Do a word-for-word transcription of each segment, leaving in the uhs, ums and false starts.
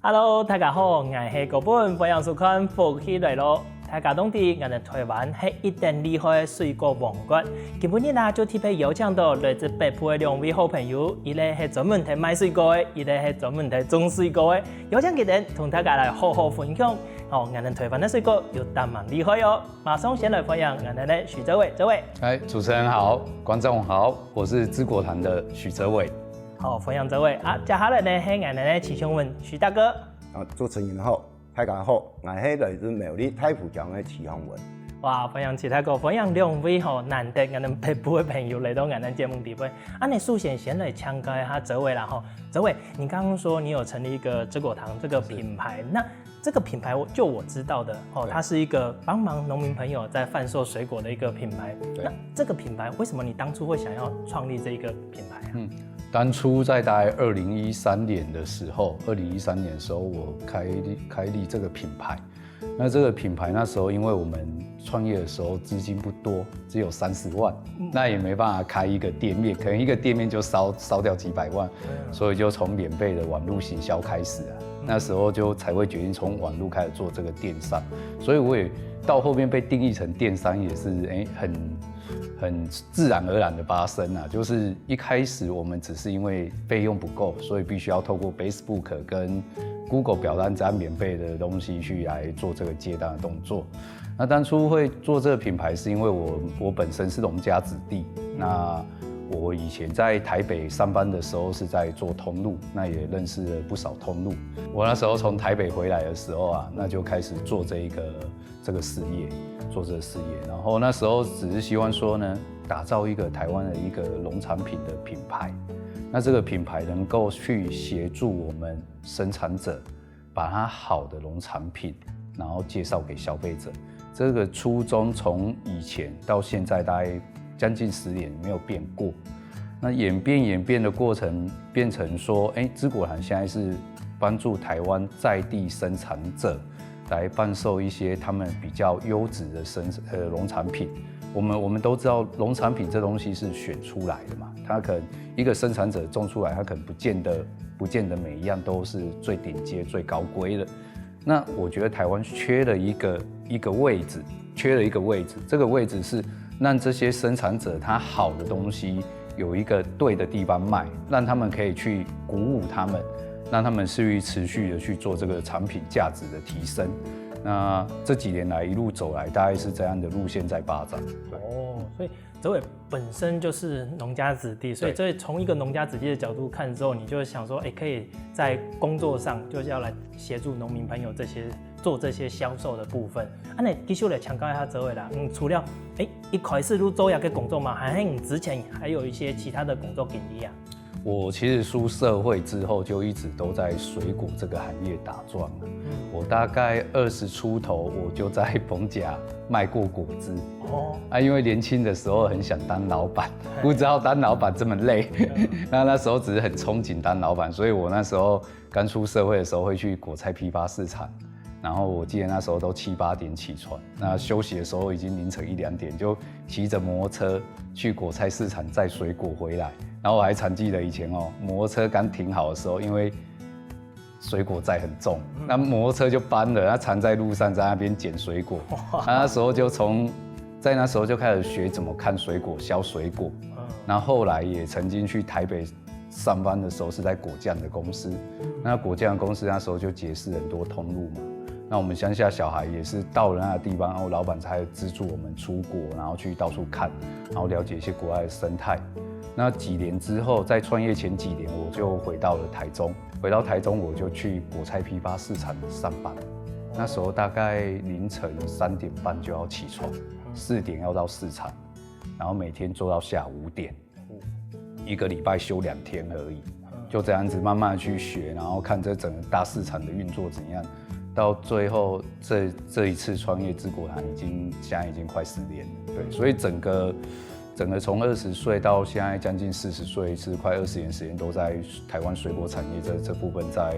Hello，大家好，𠊎係高本，歡迎收看《福氣來了》。大家都知，𠊎等臺灣係一等厲害个水果王國。今晡日啊，就特別邀請到來自北部个兩位好朋友，一個係專門在賣水果个，一個係專門在種水果个。邀請佢等同大家來好好分享，哦，𠊎等臺灣个水果有當蠻厲害哦。馬上先來歡迎𠊎等个許哲偉，哲偉。哎，主持人好，觀眾好，我是知果壇的許哲偉。好，歡迎哲偉啊！接下來呢，係𠊎等个徐雄文，徐大哥。啊，主持人好，大家好，𠊎係來自苗栗大湖鄉个徐雄文。哇，歡迎徐大哥，歡迎兩位吼，難得𠊎等北部个朋友來到𠊎等節目裡背。啊，你首先先來請教一下哲偉啦吼。哲偉，你剛剛說你有成立一個知果糖這個品牌，那這個品牌我就我知道的哦，它是一個幫忙農民朋友在販售水果的一個品牌。對那這個品牌為什麼你當初會想要創立這一個品牌啊？嗯，當初在大概二零一三年的時候，二零一三年的时候，我开立开立这个品牌。那这个品牌那时候，因为我们创业的时候资金不多，只有三十万，那也没办法开一个店面，可能一个店面就烧烧掉几百万，所以就从免费的网络行销开始啊。那时候就才会决定从网络开始做这个电商，所以我也到后面被定义成电商也是哎、很很自然而然的发生啊，就是一开始我们只是因为费用不够，所以必须要透过 Facebook 跟 Google 表单这样免费的东西去来做这个接单的动作。那当初会做这个品牌，是因为我我本身是农家子弟，那我以前在台北上班的时候是在做通路，那也认识了不少通路。我那时候从台北回来的时候啊，那就开始做这一个这个事业，做这个事业。然后那时候只是希望说呢，打造一个台湾的一个农产品的品牌。那这个品牌能够去协助我们生产者，把它好的农产品，然后介绍给消费者。这个初衷从以前到现在大概将近十年没有变过。那演变演变的过程，变成说，哎，知果坛现在是帮助台湾在地生产者来贩售一些他们比较优质的生呃农产品。我们我们都知道，农产品这东西是选出来的嘛，它可能一个生产者种出来，它可能不见得不见得每一样都是最顶尖、最高规的。那我觉得台湾缺了一个一个位置，缺了一个位置，这个位置是让这些生产者他好的东西有一个对的地方卖，让他们可以去鼓舞他们，让他们去持续的去做这个产品价值的提升。那这几年来一路走来，大概是这样的路线在发展。对。哦，所以哲伟本身就是农家子弟，所以对所以从一个农家子弟的角度看之后，你就会想说，哎，可以在工作上就是要来协助农民朋友这些做这些销售的部分。啊，你继续来强调一下哲伟啦，嗯，除了哎一开始就做这个工作嘛，还是你之前还有一些其他的工作经历啊？我其实出社会之后就一直都在水果这个行业打转了。我大概二十出头，我就在逢甲卖过果汁。哦，啊，因为年轻的时候很想当老板，不知道当老板这么累。那那时候只是很憧憬当老板，所以我那时候刚出社会的时候会去果菜批发市场，然后我记得那时候都七八点起床，那休息的时候已经凌晨一两点，就骑着摩托车去果菜市场载水果回来。然后我还常记得以前哦，摩托车刚停好的时候，因为水果载很重，那摩托车就翻了，它缠在路上，在那边捡水果。那那时候就从在那时候就开始学怎么看水果、削水果。那后来也曾经去台北上班的时候是在果酱的公司，那果酱公司那时候就结识很多通路嘛。那我们乡下小孩也是到了那个地方，然后老板才资助我们出国，然后去到处看，然后了解一些国外的生态。那几年之后，在创业前几年，我就回到了台中。回到台中，我就去果菜批发市场上班。那时候大概凌晨三点半就要起床，四点要到市场，然后每天做到下午五点，一个礼拜休两天而已。就这样子慢慢去学，然后看这整个大市场的运作怎样。到最后这这一次创业知果坛已经现在已经快十年了，对，所以整个整个从二十岁到现在将近四十岁，是快二十年时间都在台湾水果产业这这部分在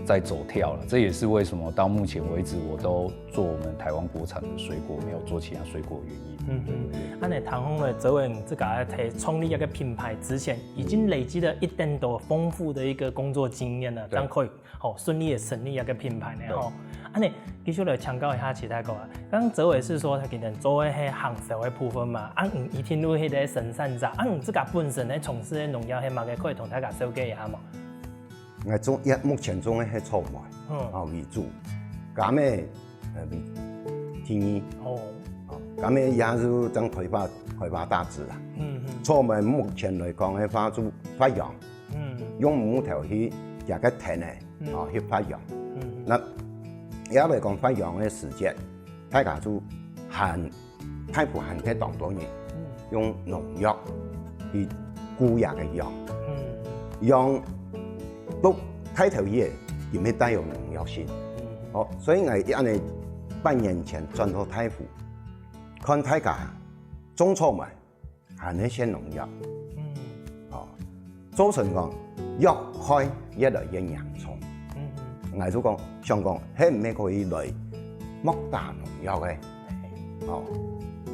在走跳了。这也是为什么到目前为止我都做我们台湾国产的水果，没有做其他水果的原因。嗯嗯，恁呢聽起來，周偉你自家在創立一個品牌之前，已經累積了一定多豐富的一個工作經驗了，對正可以吼順利的成立一個品牌呢對吼。恁呢，繼續來請教一下齊大哥啊，剛剛周偉是說他可能做的係行銷的部分嘛，啊，你一定都係个生產者，啊，你自家本身咧從事的農業係麼个，可以同大家紹介一下嗎？ 𠊎種，也目前種个係草莓，嗯啊為主，柑仔，呃，為第二，哦，哦，柑仔也係正開發開發大致啦。嗯嗯草莓目前來講个話，就發秧，嗯用木頭去夾个藤仔，嗯哦，去發秧。嗯那也來講發秧个時節，大家就還大部分係當多人嗯用農藥去顧這个秧。嗯秧到大頭去，佢乜帶有農藥性。嗯哦，所以𠊎恁呢半年前轉到大湖，看大家種草莓，還係先農藥。嗯哦，造成講藥害越來越嚴重。嗯𠊎就講，想講，係毋係可以來莫打農藥个？哦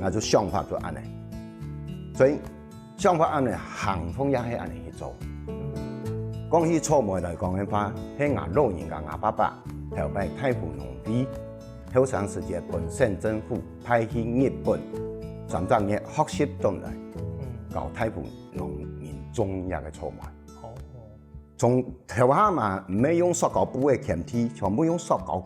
，𠊎就想法就恁呢。所以想法恁呢，行動也係恁呢去做。講起草莓來講个話，係𠊎老人家𠊎爸爸頭擺大湖農會後生時節分省政府派去日本三隻月學習轉來，教大湖農民種這个草莓。哦從頭下嘛，毋係用塑膠布个墾地，全部用塑膠，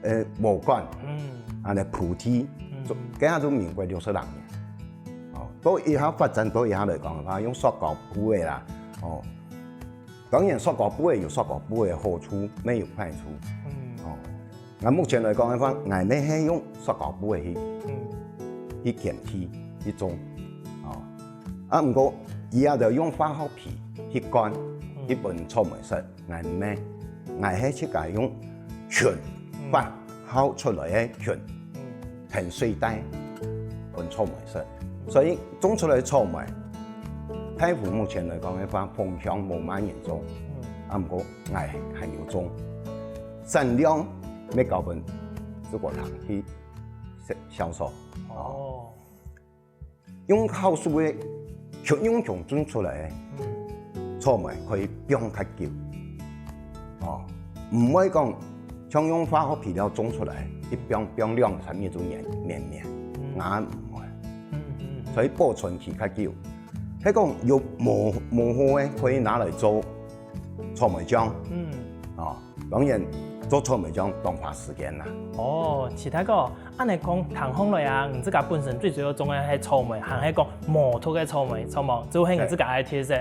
呃，禾稈，嗯恁呢鋪地，嗯做，該下就民國六十六年。哦，到以後發展到以後來講个話，用塑膠布个啦，哦，當然塑膠布个有塑膠布个好處，乜有壞處。嗯哦，𠊎目前來講个話，𠊎乜係用塑膠布个去嗯去墾地去種。哦，啊，毋過佢也就用化學肥去灌，去分草莓食，𠊎毋係，𠊎係自家用菌發酵出來个菌，嗯跈水帶分草莓食。所以種出來个草莓，大湖目前來講个話，豐鄉無麼人種，嗯啊，毋過𠊎還有種，產量乜交分中國人去銷銷售。哦用酵素个，用蟲種出來个嗯草莓可以放較久。哦，毋會講像用化學肥料種出來，一放放兩三日就綿綿綿，嗯硬毋會，嗯嗯所以保存期較久。係講有無無好个可以拿來做草莓醬，嗯哦，當然做草莓醬當花時間啦。哦，齊大哥，恁呢講聽起來啊，你自家本身最主要種个係草莓，還係講無毒个草莓，草莓，就係你自家个特色。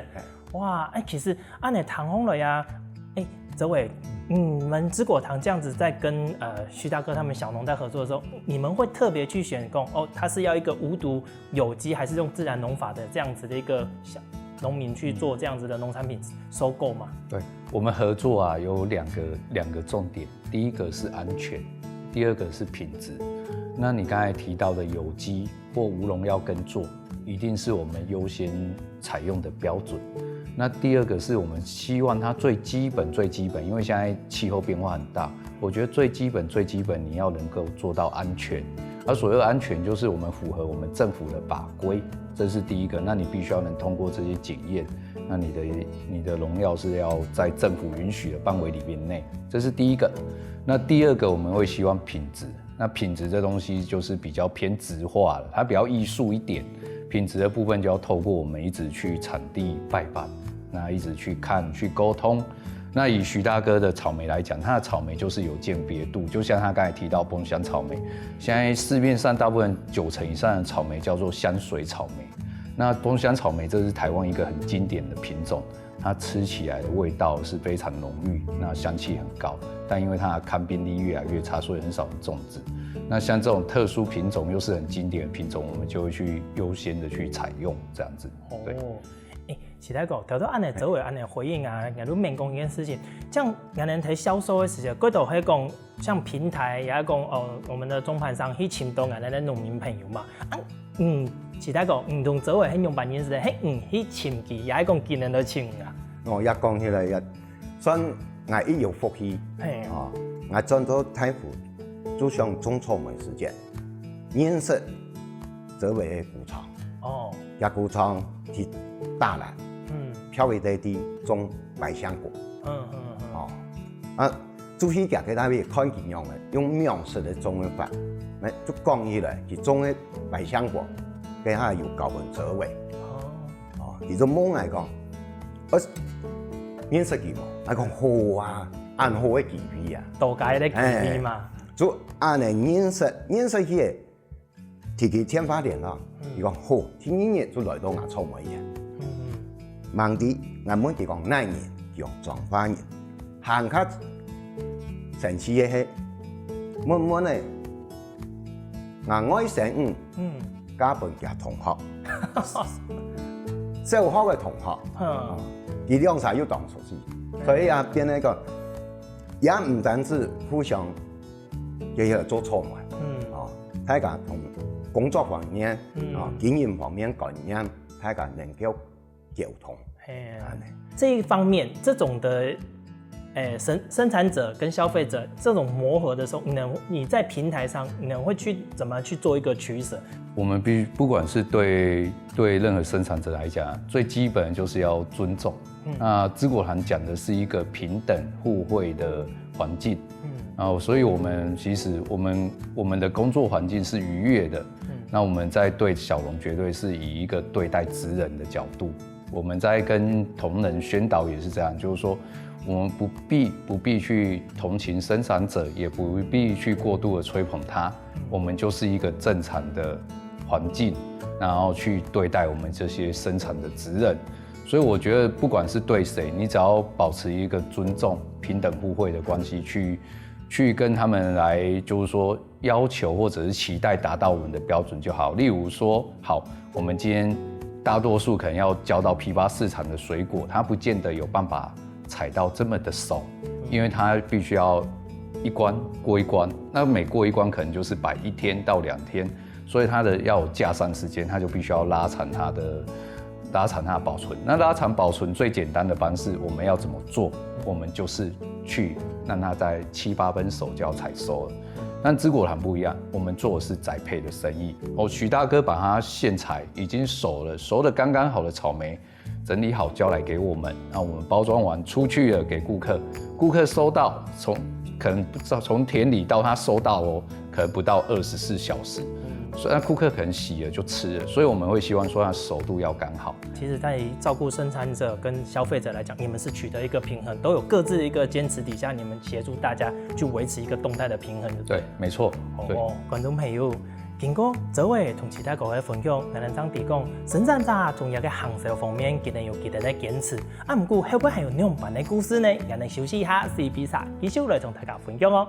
哇，哎，其實恁呢聽起來啊，哎，周偉，你們芝果堂這樣子在跟呃徐大哥他們小農在合作的時候，你們會特別去選講哦，它是要一個無毒、有機，還是用自然農法的這樣子的一個小農民去做這樣子的農產品收購嗎？对，我们合作啊，有两个两个重点，第一个是安全，第二个是品质。那你刚才提到的有机或无农药耕作，一定是我们优先采用的标准。那第二个是我们希望它最基本最基本，因为现在气候变化很大，我觉得最基本最基本你要能够做到安全。而所谓的安全，就是我们符合我们政府的法规，这是第一个。那你必须要能通过这些检验，那你的你的农药是要在政府允许的范围里面内，这是第一个。那第二个，我们会希望品质。那品质这东西就是比较偏质化了，它比较艺术一点。品质的部分就要透过我们一直去产地拜访，那一直去看、去沟通。那以徐大哥的草莓来讲，他的草莓就是有鉴别度，就像他刚才提到豐香草莓，现在市面上大部分九成以上的草莓叫做香水草莓。那丰香草莓这是台湾一个很经典的品种，它吃起来的味道是非常浓郁，那香气很高。但因为它的抗病力越来越差，所以很少人种植。那像这种特殊品种又是很经典的品种，我们就会去优先的去采用这样子。对。哦，哎，齊大哥，頭頭恁呢周偉恁呢回應啊，𠊎都明講一件事情，像𠊎等在銷售的時候，過多會講像平台，也講哦，我們的中盤商去尋到𠊎等的農民朋友嘛。啊，嗯，齊大哥，你同周偉係仰般認識的？係你去尋佢，也係講佢等來尋你啊？哦，也講起來也算，𠊎一有福氣，嘿哦，𠊎轉到大湖，就想種草莓時節，認識周圍个古場，哦，這古場去打獵，嗯漂一塊地種百香果，嗯嗯嗯，哦，啊，就去佢个那邊看佢樣个，用網式个種个法，那就講起來，佢種个百香果，該下有交分周圍。哦，哦，佢就問𠊎講，呃，認識佢無？𠊎講好啊，恁好个機會啊，多加一個機會嘛，就恁呢認識，認識佢个，提佢電話聯絡，佢講好，第二日就來到𠊎草莓園。嗯吂知，𠊎問佢講哪人，佢講彰化人，還較神奇个係，問問呢，𠊎外甥女嗯嫁分佢同學，小學个同學，嗯，佢兩儕又當熟悉，所以啊變那個，也毋單止互相，這個做草莓，嗯哦，大家從工作方面，嗯哦，經營方面觀念，大家能夠溝通，嘿，恁呢。這一方面，這種的，誒生生產者跟消費者這種磨合的時候，你能你在平台上，你能會去怎麼去做一個取捨？我們必須不管是對對任何生產者來講，最基本的就是要尊重。那芝果團講的是一個平等互惠的環境，嗯然後所以我們其實我們我們的工作環境是愉悅的。那我們在對小農絕對是以一個對待職人的角度，我們在跟同仁宣導也是這樣，就是說我們不必不必去同情生產者，也不必去過度的吹捧他，我們就是一個正常的環境，然後去對待我們這些生產的職人。所以我覺得不管是對誰，你只要保持一個尊重、平等互惠的關係去去跟他們來，就是說要求或者是期待達到我們的標準就好。例如說，好，我們今天大多數可能要交到批發市場的水果，它不見得有辦法採到這麼的熟，因為它必須要一關過一關，那每過一關可能就是擺一天到兩天，所以它的要有架上時間，它就必須要拉長它的拉長它的保存。那拉長保存最簡單的方式，我們要怎麼做？我們就是去讓它在七八分熟就要採收了。但芝果團不一樣，我們做的是宅配的生意。哦，許大哥把它現採已經熟了，熟的剛剛好的草莓，整理好交來給我們，那我們包裝完出去了給顧客，顧客收到，從可能從田裡到他收到哦，可能不到二十四小時，所以那顧客可能洗了就吃了，所以我們會希望說它熟度要剛好。其實，在照顧生產者跟消費者來講，你們是取得一個平衡，都有各自的一個堅持底下，你們協助大家去維持一個動態的平衡，對不對？對，沒錯，對。哦，觀眾朋友，經過周偉同徐大哥个分享，𠊎等正知講，生產者同這個行銷方面，佢等有佢等个堅持。啊，毋過後背還有兩般个故事呢，𠊎等休息一下，四比三，繼續來同大家分享哦。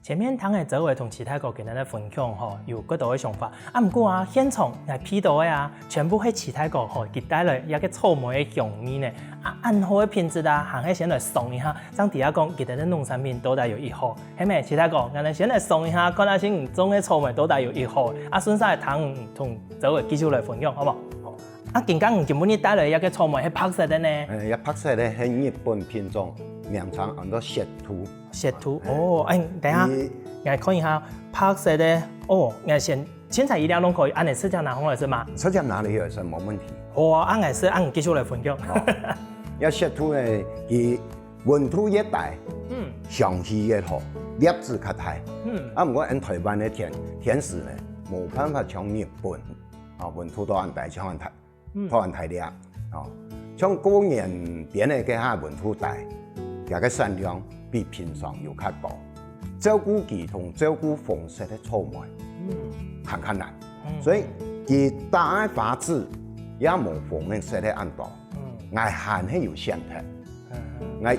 前面聽个周偉同徐大哥佢等个分享吼，有幾多个想法。啊，毋過啊，現場𠊎鼻到个啊，全部係徐大哥吼，佢帶來一個草莓个香味呢。啊，恁好个品質啊，還係先來嚐一下，正知啊講佢等个農產品到底有幾好。係無，徐大哥，𠊎等先來嚐一下，看下先你種个草莓到底有幾好。啊，順續聽你同周偉繼續來分享，好無？好。啊，今日你今晡日帶來一個草莓係白色个呢？誒，這白色个係日本品種，名稱安到雪兔。 雪兔。哦，哎，等一下，𠊎看一下，白色个。哦，𠊎先，凊彩一粒攏可以，恁樣直接拿上來係嗎？直接拿落去也係無問題。哦，恁樣係，恁樣繼續來分享。這雪兔呢，佢溫度越低，嗯香氣越好，粒子較大。嗯啊，毋過𫣆臺灣个甜甜食呢，無辦法像日本，啊，溫度到恁低，像恁大。 台灣大粒，哦，像過年邊个該下溫度低，佢个產量比平常有較高。照顧佢同照顧紅色个草莓，還較難。所以佢打个花籽也無紅个色个恁多。𠊎還係有選擇，𠊎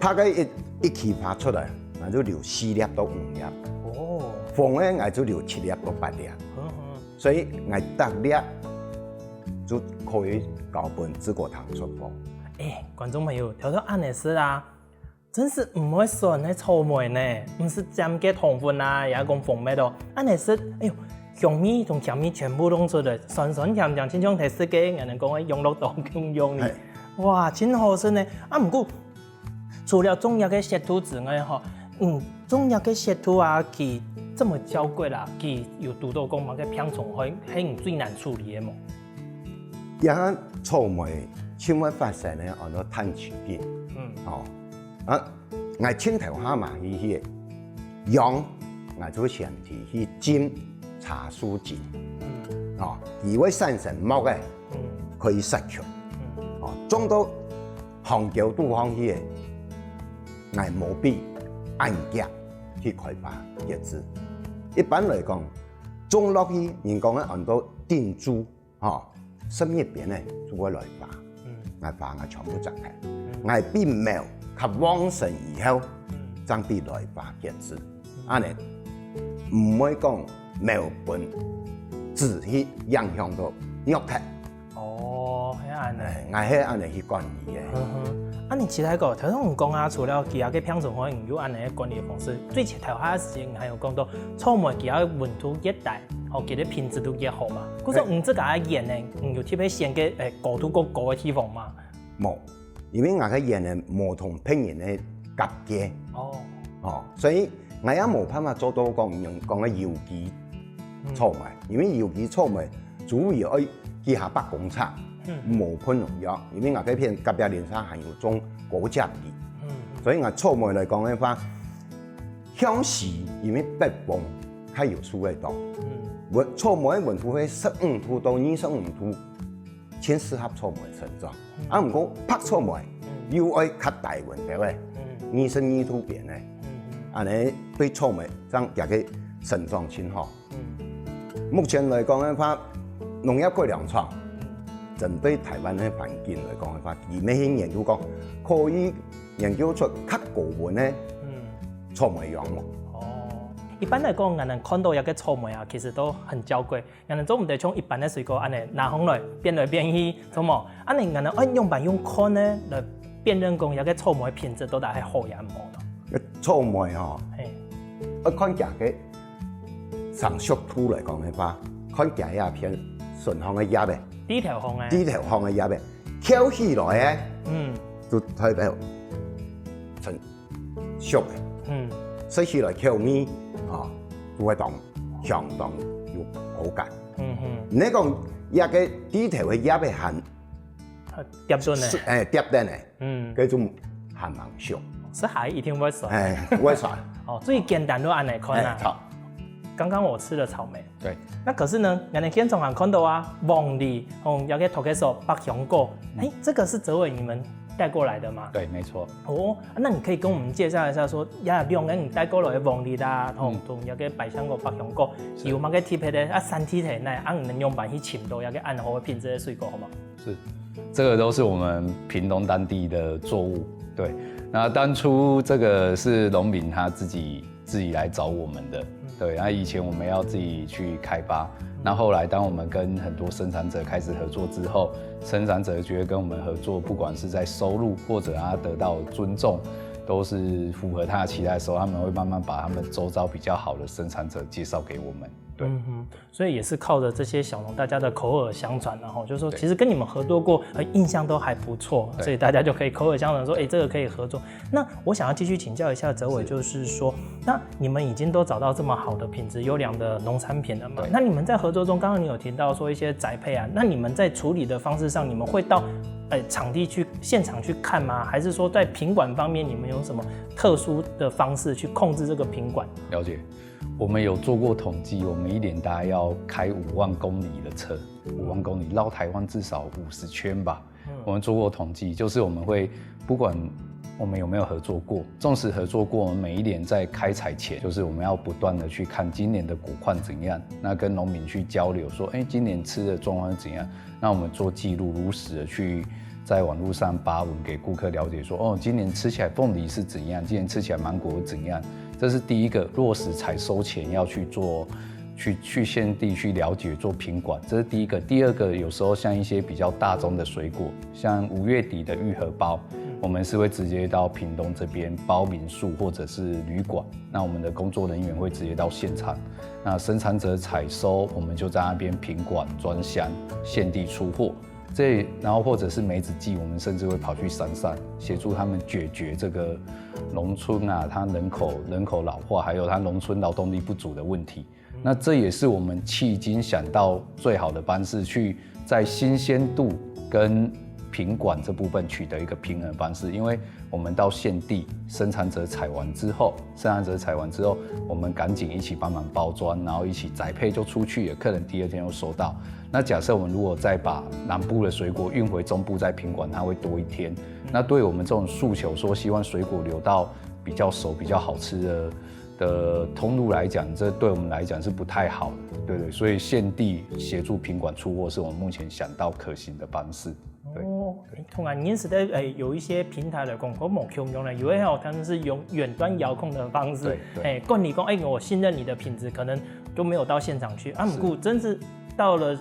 拍个一一枝花出來，𠊎就留四粒到五粒，哦，紅个𠊎就留七粒到八粒。嗯所以𠊎逐粒就看可以交分自家聽說過。哎，觀眾朋友，聽到恁仔食啊，真係毋會酸个草莓呢，毋係尖个糖分啊，也講蜂蜜哦，恁仔食，哎喲，香味同甜味全部攏出來，酸酸甜甜，親像在食个，人講个養樂多共樣呢。哇，真好食呢！啊，毋過除了中藥个舌頭之外吼，嗯，中藥个舌頭啊，佢這麼嬌貴啦，佢有堵到講麼个病蟲害，係你最難處理个無？這草莓盡會發生个安到炭疽病，嗯，吼，啊，𠊎盡頭下嘛去去養，𠊎就先去去浸茶樹精，嗯，吼，佢會產生膜仔，嗯，可以殺菌，嗯，吼，種到 項目肚項去个，𠊎無比恁遽去開花結子。一般來講，種落去，人講个安到頂珠，吼，十日邊仔就會來花。𠊎花𠊎全部摘忒，𠊎比苗較旺盛以後，正比來花結子。 恁仔毋會講苗分子去影響到弱忒。哦，係恁仔。𠊎係恁仔去管理个。啊，你其他个，頭先你講啊，除了其他个品種，可能有恁仔个管理方式，最前頭下時間你還有講到草莓，其他个溫度越低，吼，佢个品質都越好嘛。故所你自家个園呢，你有特別選个，誒，高度較高个地方嘛？無， 因為𠊎个園仔無同別人个合作，哦，吼，所以𠊎也無辦法做到講人講个有機草莓，因為有機草莓主要愛幾下百公尺，無噴農藥，因為𠊎該片隔壁鄰舍還有種果醬梨，所以𠊎草莓來講个話，向西因為北風較有數个多，溫草莓个溫度係十五度到二十五度， 盡適合草莓成長。啊，毋過白草莓又愛較低溫个，二十二度邊个，恁仔對草莓正佢个成長盡好。目前來講个話，農業改良場針對臺灣个環境來講个話，佢乜去研究講可以研究出較高溫个草莓樣貌。哦，一般來講，𠊎等看到一個草莓啊，其實都很嬌貴。 𠊎等做毋得像一般个水果恁仔拿䟘來變來變去，著無？恁仔𠊎等愛仰般用看呢來辨認講這個草莓品質到底係好也毋好呢？草莓吼，係，愛看佢个成熟度來講个話，看佢這片脣項个葉仔，蒂頭項个，蒂頭項个葉仔，翹起來个，嗯，就代表成 熟个，嗯，食起來口味啊，就會當相當有口感。嗯哼，你講這個蒂頭个葉仔還，疊等呢，係，誒，疊等呢，嗯，該種還蠻熟，食下一定會酸，誒，會酸。哦，最簡單就恁仔看啊。誒，著。剛剛我吃了草莓， 對，那可是呢，𠊎等現場還看到啊，黃梨，哦，有個頭殼手百香果，哎，這個是哲偉你們帶過來的嗎？對，沒錯。哦，那你可以跟我們介紹一下說，呀，兩個你帶過來的黃梨啦，同同有個百香果、百香果，有麼个特別的啊？產地在哪？啊，你們用板去尋到有個恁好个品質的水果，好嗎？是，這個都是我們屏東當地的作物。對，那當初這個是農民他自己 自己來找我們的。對，那以前我們要自己去開發，那後來當我們跟很多生產者開始合作之後，生產者覺得跟我們合作，不管是在收入或者他得到尊重，都是符合他的期待的時候，他們會慢慢把他們周遭比較好的生產者介紹給我們。對，嗯哼，所以也是靠著這些小農大家的口耳相傳，然後就是說，對，其實跟你們合作過，呃，印象都還不錯，對，所以大家就可以口耳相傳說，哎，這個可以合作。 那我想要繼續請教一下哲偉，是，就是說，那你們已經都找到這麼好的品質優良的農產品了嘛？對。那你們在合作中，剛剛你有提到說一些宅配啊，那你們在處理的方式上，你們會到，呃，場地去，現場去看嗎？還是說在品管方面，你們有什麼特殊的方式去控制這個品管？了解，我們有做過統計，我們一年大概要開五萬公里的車，五萬公里，繞台灣至少五十圈吧。 我們做過統計，就是我們會不管我們有沒有合作過，縱使合作過，我們每一年在開採前，就是我們要不斷地去看今年的果況怎樣，那跟農民去交流說，哎，今年吃的狀況是怎樣，那我們做記錄，如實地去在網路上發文給顧客了解說，哦，今年吃起來鳳梨是怎樣，今年吃起來芒果是怎樣，這是第一個落實採收前要去做去去现地去了解做品管，这是第一个。第二个，有时候像一些比较大宗的水果，像五月底的玉荷包，我们是会直接到屏东这边包民宿或者是旅馆，那我们的工作人员会直接到现场，那生产者采收，我们就在那边品管、装箱、现地出货。这然后或者是梅子季，我们甚至会跑去山上协助他们解决这个农村啊，它人口人口老化，还有它农村劳动力不足的问题。那这也是我们迄今想到最好的方式，去在新鲜度跟品管这部分取得一个平衡方式。因为我们到现地，生产者采完之后，生产者采完之后，我们赶紧一起帮忙包装，然后一起宅配就出去了，客人第二天就收到。那假设我们如果再把南部的水果运回中部再品管，它会多一天。那对我们这种诉求说希望水果留到比较熟、比较好吃的的通路来讲，这对我们来讲是不太好的，对对。所以现地协助品管出货是我们目前想到可行的方式。对。哦，同啊，认识的诶，有一些平台来讲，佢無共樣咧，有一些哦，他们是用远端遥控的方式，对对诶，跟你讲，哎，我信任你的品质，可能都没有到现场去啊。是不过真是到了，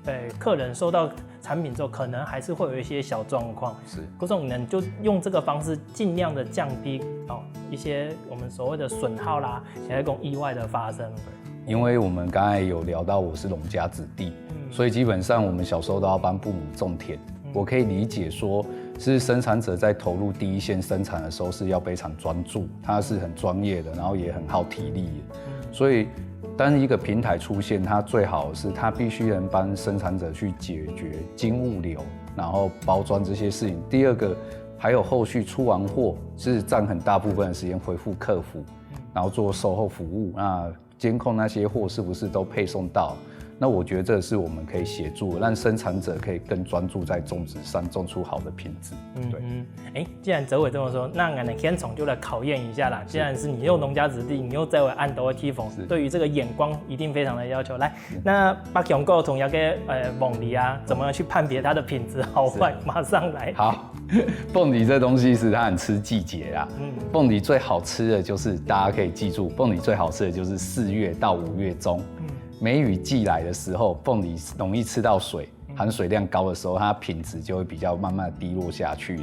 呃，客人收到产品之后，可能还是会有一些小状况。是可是我们就用这个方式，尽量的降低哦一些我们所谓的损耗啦，也会讲意外的发生。因为我们刚才有聊到我是农家子弟，所以基本上我们小时候都要帮父母种田。我可以理解说，是生产者在投入第一线生产的时候是要非常专注，他是很专业的，然后也很耗体力的。所以，当一个平台出现，它最好是它必须能帮生产者去解决经物流，然后包装这些事情。第二个，还有后续出完货是占很大部分的时间回复客服，然后做售后服务。那监控那些货是不是都配送到？那我觉得这是我们可以协助，让生产者可以更专注在种植上，种出好的品质。对。嗯，哎，既然哲伟这么说，那我们天宠就来考验一下啦。既然是你又农家子弟，你又在为安多的提供，对于这个眼光一定非常的要求。来，那八强哥同学的呃凤梨啊，怎么样去判别它的品质好坏？马上来。好，凤梨这东西是它很吃季节啊。凤梨最好吃的就是大家可以记住，凤梨最好吃的就是四月到五月中。梅雨季来的时候，凤梨容易吃到水，含水量高的时候，它品质就会比较慢慢低落下去了。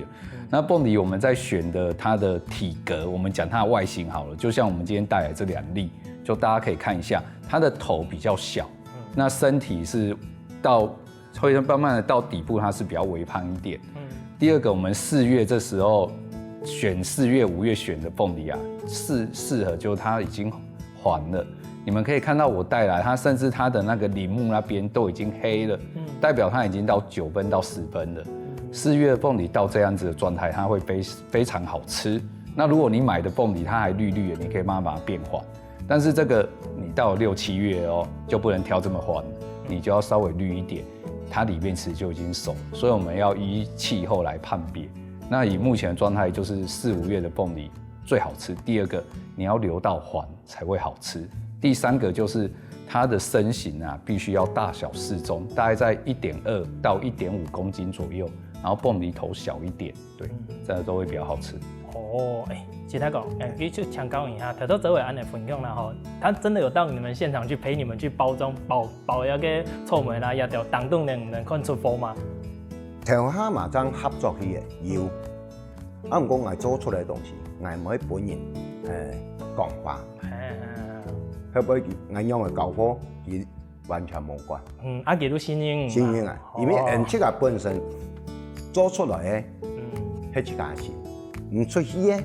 那凤梨我们在选的它的体格，我们讲它的外形好了，就像我们今天带来这两粒，就大家可以看一下，它的头比较小，那身体是到会慢慢的到底部，它是比较微胖一点。第二个，我们四月这时候选四月、五月选的凤梨啊，适适合就是它已经黄了。你们可以看到我带来，它甚至它的那个鳞目那边都已经黑了，代表它已经到九分到十分了。四月凤梨到这样子的状态，它会非非常好吃。那如果你买的凤梨它还绿绿的，你可以慢慢把它变黄。但是这个你到了六七月哦，就不能挑这么黄，你就要稍微绿一点，它里面其实就已经熟。所以我们要依气候来判别。那以目前的状态，就是四五月的凤梨最好吃。第二个，你要留到黄才会好吃。第三个就是它的身形啊，必须要大小适中，大概在一点二到一点五公斤左右，然后凤梨头小一点，对，这样都会比较好吃。哦，哎，其实讲，哎，你就强调一下，头头哲伟安的分享啦吼，他真的有到你们现场去陪你们去包装包包那个草莓啦，也有当中能能看出货吗？头下嘛正合作去个有，啊，毋过我做出来个东西，我毋会分人呃讲话，哎，会不会我用个交货，佢完全无管。嗯，啊，佢都信任嘛，信任啊，因为人自家本身做出来个，嗯，係自家个事，毋出去个，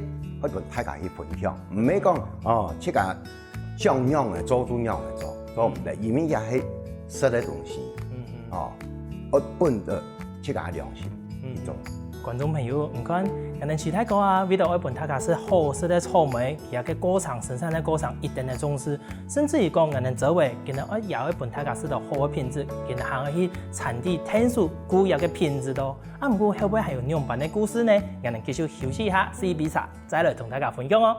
会同大家去分享，毋係讲哦，自家想样个做就样个做，做毋得，因为也係食个东西，哦，我本着自家个良心去做。观众朋友，你看，可能其他个啊，为了爱分大家食好食个草莓，佢个过程、生产个过程一定个重视，甚至于讲，可能周围，可能哎也会分大家食到好个品质，可能还去产地探索过个品质咯。啊，毋过后背还有两版个故事呢，我们继续休息一下，试一杯茶，再来同大家分享哦。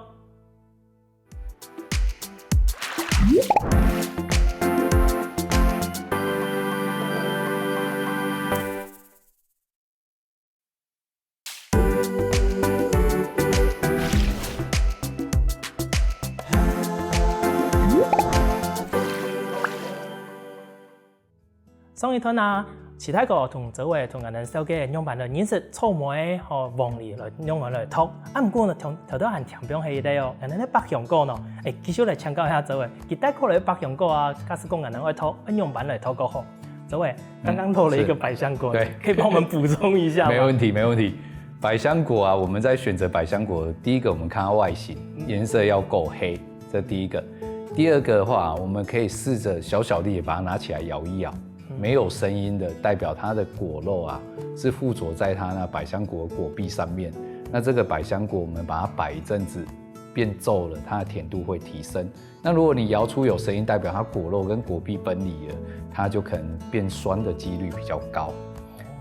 當一段啊，徐大哥同周偉同𠊎等紹介仰般來認識草莓吼、黃梨來仰般來擇。啊毋過呢，頭頭都還聽講係一個哦，𠊎等个百香果呢，誒，繼續來請教一下周偉，佢帶過來个百香果啊，假使講𠊎等愛擇，愛仰般來擇較好？周偉，剛剛漏了一個百香果，對，可以幫我們補充一下嗎？沒問題，沒問題。百香果啊，我們在選擇百香果，第一個我們看它外形，顏色要夠黑，這第一個。第二個的話，我們可以試著小小力地把它拿起來搖一搖，沒有聲音的，代表它的果肉啊是附著在它那百香果的果壁上面。那這個百香果我們把它擺一陣子，變皺了，它的甜度會提升。那如果你搖出有聲音，代表它果肉跟果壁分離了，它就可能變酸的機率比較高。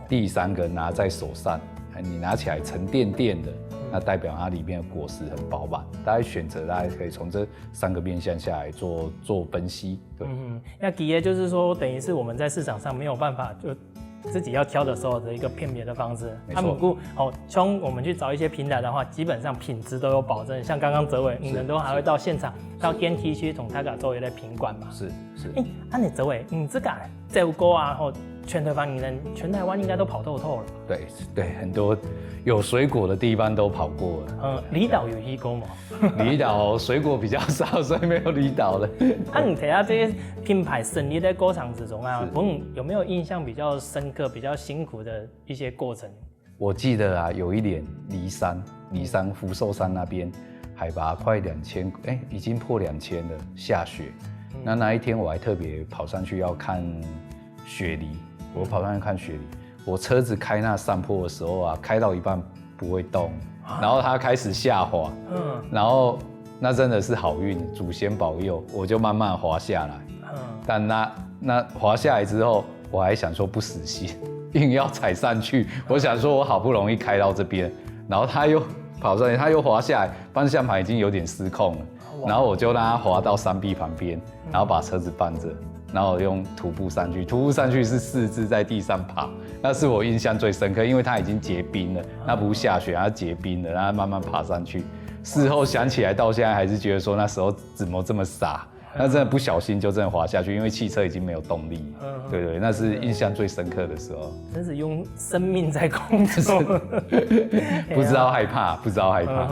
第三個拿在手上，你拿起來沉甸甸的，那代表它裡面的果實很飽滿。大家選擇大概可以從這三個面向下來做做分析。對，嗯，那其實就是說，等於是我們在市場上沒有辦法就自己要挑的時候的一個辨別的方式。沒錯。啊，不過哦，像我們去找一些平台的話，基本上品質都有保證。像剛剛哲偉，你們都還會到現場到園區去同大家做一個品管嘛？是是。哎，啊你哲偉，你這個啊，這個啊，吼，全台灣你能全台灣應該都跑透透了吧？對對，很多有水果的地方都跑過了。嗯，離島有去過嗎？離島水果比較少，所以沒有離島的。那你睇下這些品牌成立的過程之中啊，有有沒有印象比較深刻、比較辛苦的一些過程？我記得啊，有一年梨山，梨山福壽山那邊，海拔快兩千，哎，已經破兩千了，下雪。那那一天我還特別跑上去要看雪梨，我跑上去看雪梨。我車子開那山坡的時候啊，開到一半不會動，然後它開始下滑，嗯，然後那真的是好運，祖先保佑，我就慢慢滑下來。嗯，但那那滑下來之後，我還想說不死心，硬要踩上去。我想說我好不容易開到這邊，然後它又跑上去，它又滑下來，方向盤已經有點失控了。然後我就讓它滑到山壁旁邊，然後把車子放著，然後用徒步上去。徒步上去是四肢在地上爬，那是我印象最深刻，因為它已經結冰了，那不是下雪，它結冰了，然後慢慢爬上去。事後想起來，到現在還是覺得說那時候怎麼這麼傻。那真的不小心就真的滑下去，因為汽車已經沒有動力。對對，那是印象最深刻的時候。真是用生命在工作。不知道害怕，不知道害怕。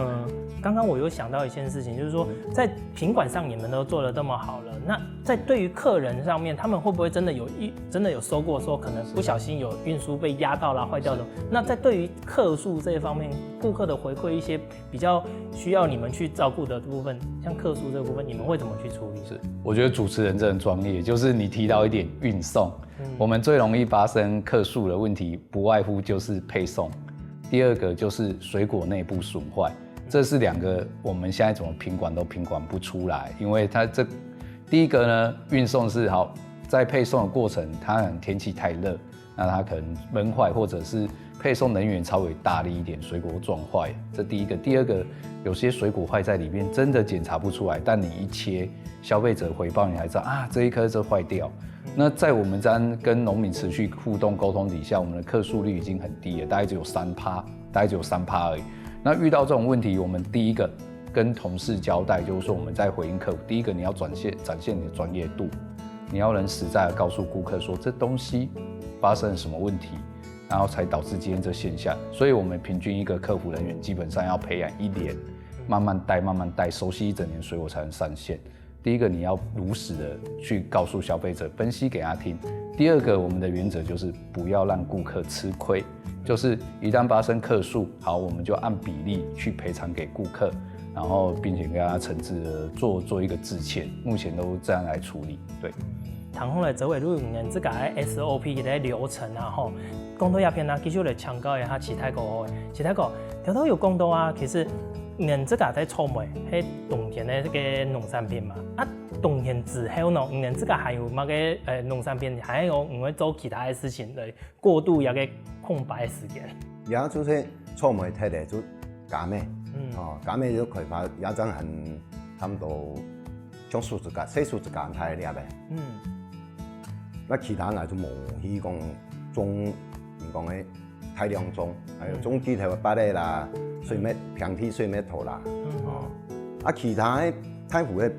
剛剛我有想到一件事情，就是說在品管上你們都做得這麼好了，那在對於客人上面，他們會不會真的有一真的有收過說可能不小心有運輸被壓到啦、壞掉的？那在對於客訴這一方面，顧客的回饋一些比較需要你們去照顧的部分，像客訴這部分，你們會怎麼去處理？是，我覺得主持人真的專業，就是你提到一點運送，我們最容易發生客訴的問題，不外乎就是配送，第二個就是水果內部損壞，這是兩個我們現在怎麼品管都品管不出來，因為它這第一個呢，運送是好，在配送的過程，它可能天氣太熱，那它可能闷壞，或者是配送人員稍微大力一點，水果撞壞，這第一個。第二個，有些水果壞在裡面，真的檢查不出來，但你一切，消費者回報你還知道啊，這一顆就壞掉。那在我們這樣跟農民持續互動溝通底下，我們的客訴率已經很低了，大概只有三趴，大概只有三趴而已。那遇到這種問題，我們第一個跟同事交代，就是說我們在回應客服，第一個你要展現展現你的專業度，你要能實在的告訴顧客說這東西發生了什麼問題，然後才導致今天這現象。所以我們平均一個客服人員基本上要培養一年，慢慢帶，慢慢帶，熟悉一整年水果才能上线。第一個，你要如實的去告訴消費者，分析給他聽。第二個，我們的原則就是不要讓顧客吃虧，就是一旦發生客訴，好，我們就按比例去賠償給顧客，然後並且跟他誠摯的做做一個致歉。目前都這樣來處理，對。談後來，哲偉，如果你們這個 S O P 的流程啊，吼，講到這片啊，繼續來請教一下徐大哥好了。徐大哥，頭頭有講到啊，其實你們這個在草莓，係冬天的這個農產品嘛，啊，冬天之後呢，你們這個還有麼个呃農產品，還有你會做其他的事情來過渡這個空白的時間？也就是草莓忒个就柑仔，嗯，哦，柑仔就開發也正很差不多像樹枝柑，細樹枝柑大粒个，嗯，那其他人就無去講種，你講个大量種，還有種地頭芭樂啦，水蜜平地水蜜桃啦，哦，啊，其他个大湖个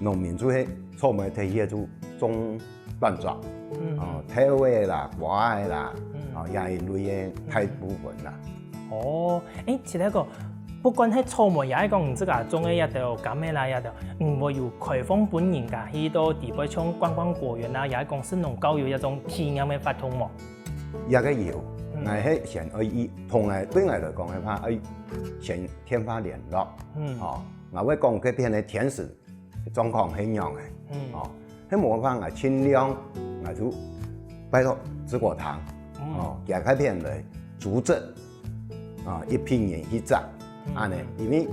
農民就係草莓忒个就種卵種。哦，豆仔啦、瓜仔啦，哦，這一類个大部分啦。哦，欸，其實講，不管係草莓，也係講你自家種个這兜柑仔啦，這兜，嗯，會有開放分人家去到底背像觀光果園啊，也係講神農教育這種體驗个活動無？這个有，𠊎係先愛以同𠊎對𠊎來講个話，愛先電話聯絡，哦，𠊎會講該片个天時 狀況係仰仔，哦，係無法𠊎盡量𠊎就拜託紫果堂，哦，佢該片來組織，啊，一批人去摘，恁仔，因為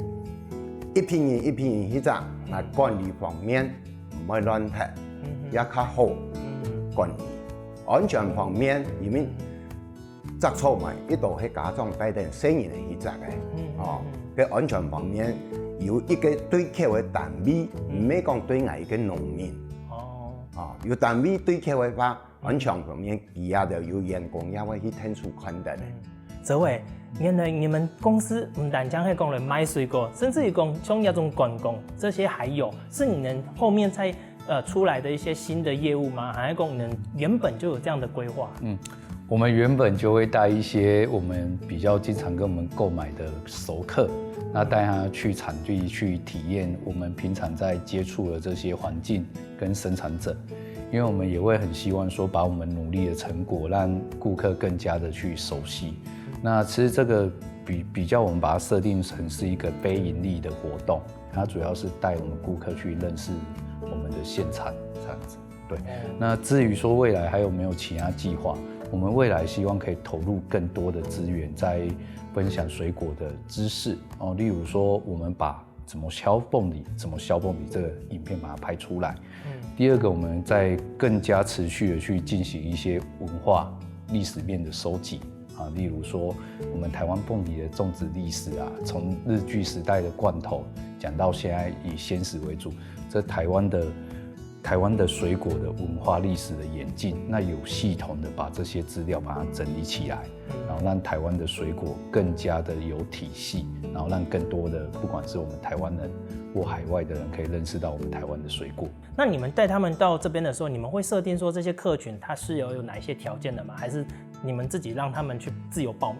一批人一批人去摘，𠊎管理方面毋會亂忒，也較好管理。安全方面，因為 摘草莓，一到係家長帶等細人仔去摘个，哦，該安全方面有一個對口个單位，毋係講對𠊎一個農民，哦，有單位對口个話，安全方面佢也都有員工也會去𢯭手看等个。哲偉，原來你們公司毋單淨係講來賣水果，甚至於講像這種觀光，這些還有，是你們後面才 呃，出來的一些新的業務嗎？還是講你們原本就有這樣的規劃？嗯，我們原本就會帶一些我們比較經常跟我們購買的熟客，那帶他去產地去體驗我們平常在接觸的這些環境跟生產者，因為我們也會很希望說把我們努力的成果讓顧客更加的去熟悉。那其實這個比，比較我們把它設定成是一個非盈利的活動， 它主要是帶我們顧客去認識我們的現場這樣子。對，那至於說未來還有沒有其他計劃，我們未來希望可以投入更多的資源在分享水果的知識哦，例如說我們把怎麼削鳳梨、怎麼削鳳梨這個影片把它拍出來。第二個，我們再更加持續的去進行一些文化歷史面的收集。 啊，例如說我們台灣鳳梨的種植歷史啊，從日據時代的罐頭講到現在以鮮食為主，這台灣的，台灣的水果的文化歷史的演進，那有系統的把這些資料把它整理起來，然後讓台灣的水果更加的有體系，然後讓更多的不管是我們台灣人或海外的人可以認識到我們台灣的水果。那你們帶他們到這邊的時候，你們會設定說這些客群他是有，有哪一些條件的嗎？還是 你們自己讓他們去自由報名？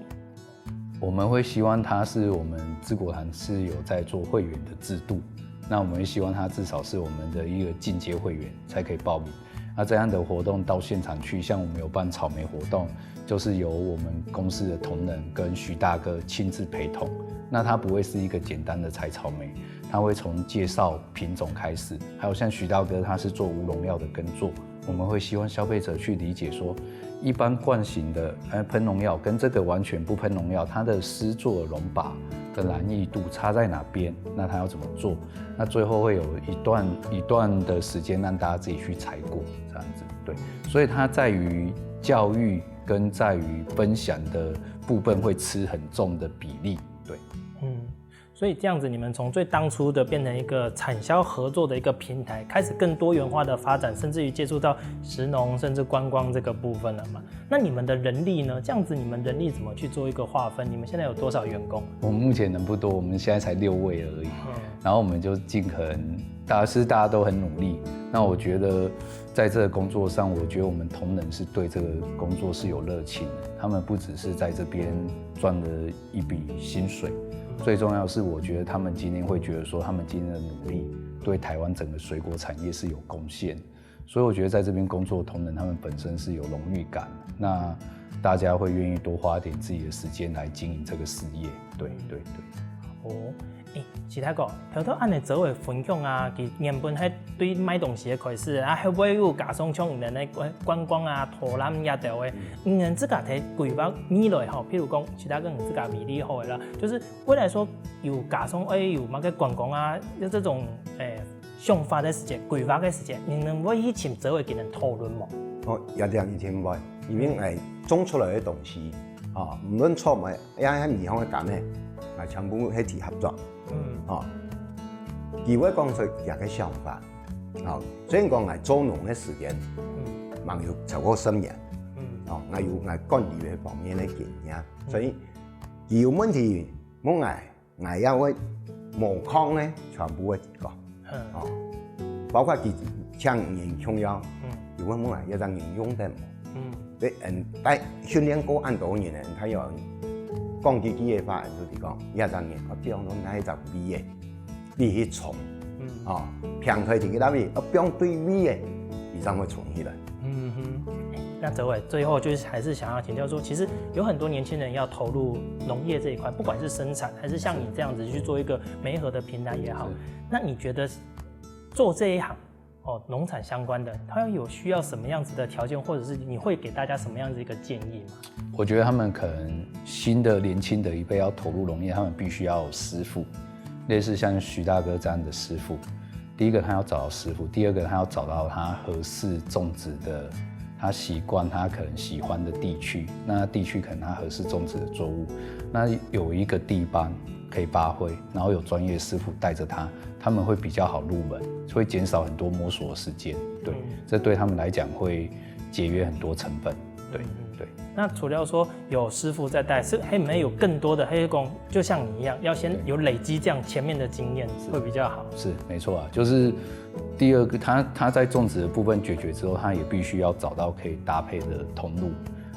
我們會希望他是我們紫果堂是有在做會員的制度，那我們會希望他至少是我們的一個進階會員才可以報名。那這樣的活動到現場去，像我們有辦草莓活動，就是由我們公司的同仁跟徐大哥親自陪同。那他不會是一个簡單的採草莓，他會從介紹品種開始，還有像徐大哥他是做無農藥的耕作，我們會希望消費者去理解說，一般慣行的呃噴農藥跟這個完全不噴農藥，它的施作的農法跟難易度差在哪邊，那他要怎麼做？那最後會有一段一段的時間讓大家自己去採果，這樣子，對。所以它在於教育跟在於分享的部分會吃很重的比例，對。嗯，所以這樣子，你們從最當初的變成一個產銷合作的一個平台，開始更多元化的發展，甚至於接觸到食農甚至觀光這個部分了嘛。那你們的人力呢？這樣子你們人力怎麼去做一個劃分？你們現在有多少員工？我們目前人不多，我們現在才六位而已。嗯。然後我們就盡可能，大家是大家都很努力。那我覺得在這個工作上，我覺得我們同仁是對這個工作是有熱情的。他們不只是在這邊賺了一筆薪水，最重要的是，我覺得他們今天會覺得說，他們今天的努力對台灣整個水果產業是有貢獻。所以我覺得在這邊工作的同仁，他們本身是有榮譽感，那大家會願意多花點自己的時間來經營這個事業。對對對。哦，欸，徐大哥，頭頭恁仔做个分享啊，佢原本係對賣東西个開始，啊後尾又加上像你等个觀觀光啊、導覽這兜个，你等自家在規劃未來吼，譬如講徐大哥你自家為例好了啦，就是未來說有加上愛有麼个觀光啊，有這種欸想法个時節、規劃个時節，你等會去尋周圍佢等討論無？哦，一定一定會，因為𠊎種出來个東西，哦，毋論草莓，也係米香个柑仔，𠊎全部係提合作。嗯。哦，佢會講出佢个想法。哦，雖然講𠊎做農个時間，嗯，吂有超過十年，嗯，哦，𠊎有𠊎管理个方面个經驗，所以佢有問題問𠊎， 𠊎也會無空呢，全部會講。哦，包括佢請人共樣，又問問啊，這隻人用得無？嗯，對，嗯，但訓練過恁多年了，佢有講幾句个話，就係講，這隻人，我放到哪一隻位个，你去衝，嗯，哦，平台停在哪位，我放對位个，佢正會衝起來。嗯哼，那哲偉最後就是還是想要請教說，其實有很多年輕人要投入農業這一塊，不管是生產還是像你這樣子去做一個媒合的平台也好，那你覺得做這一行？哦，農產相關的，它有需要什麼樣子的條件，或者是你會給大家什麼樣子一個建議嗎？我覺得他們可能新的年輕的一輩要投入農業，他們必須要有師傅，類似像徐大哥這樣的師傅。第一個他要找到師傅，第二個他要找到他合適種植的，他習慣他可能喜歡的地區，那地區可能他合適種植的作物，那有一個地方可以發揮，然後有專業師傅帶着他，他們會比較好入門，會減少很多摸索的時間。對，這對他們來講會節約很多成本。對对。那除了說有師傅在帶，是還有沒有更多的？還有講，就像你一樣，要先有累積這樣前面的經驗，会比较好。是没错啊，就是第二个，他他在种植的部分解决之后，他也必须要找到可以搭配的通路。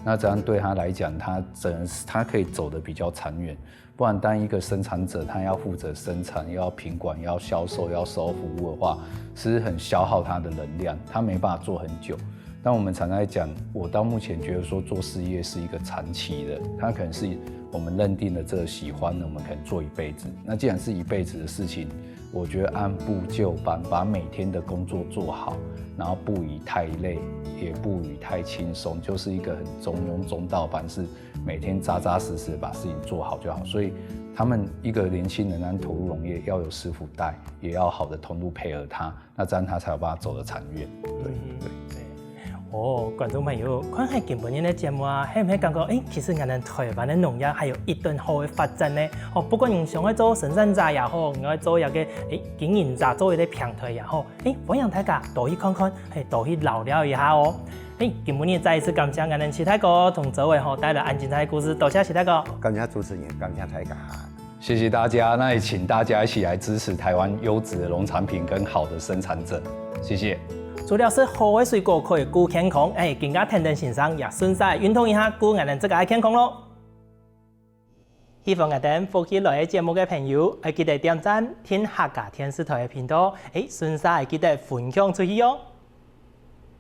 那这样对他来讲，他真他可以走得比较长远。不然，当一个生产者，他要负责生产，又要品管，又要销售，又要售后服务的话，是很消耗他的能量，他没办法做很久。但我们常在讲，我到目前觉得说做事业是一个长期的，它可能是我们认定的这个喜欢，我们可能做一辈子。那既然是一辈子的事情，我觉得按部就班，把每天的工作做好，然后不宜太累，也不宜太轻松，就是一个很中庸中道，凡事每天扎扎实实地把事情做好就好。所以他们一个年轻人，他投入农业要有师傅带，也要好的通路配合他，那这样他才有办法走得长远。对对。哦，观众朋友，看下今晡日个节目啊，係毋係感觉，誒，其實𠊎等台灣个農業還有一段好个發展呢？哦，不管你想愛做生產者也好，你愛做一个誒經營者，做一个平台也好，誒，歡迎大家多去看看，係多去尞尞一下哦。誒，今晡日再一次感謝𠊎等徐大哥同哲偉吼帶來恁精彩个故事，多謝徐大哥。感謝主持人，感謝大家。谢谢大家，那也请大家一起来支持台湾优质的农产品跟好的生产者，谢谢。除了食好个水果可以顧健康，誒，今个天天先生也順勢運動一下，顧𠊎等自家个健康咯。喜歡𠊎等福氣來个節目个朋友，愛記得點讚、訂客家電視台个頻道，誒，順勢愛記得分享出去哦。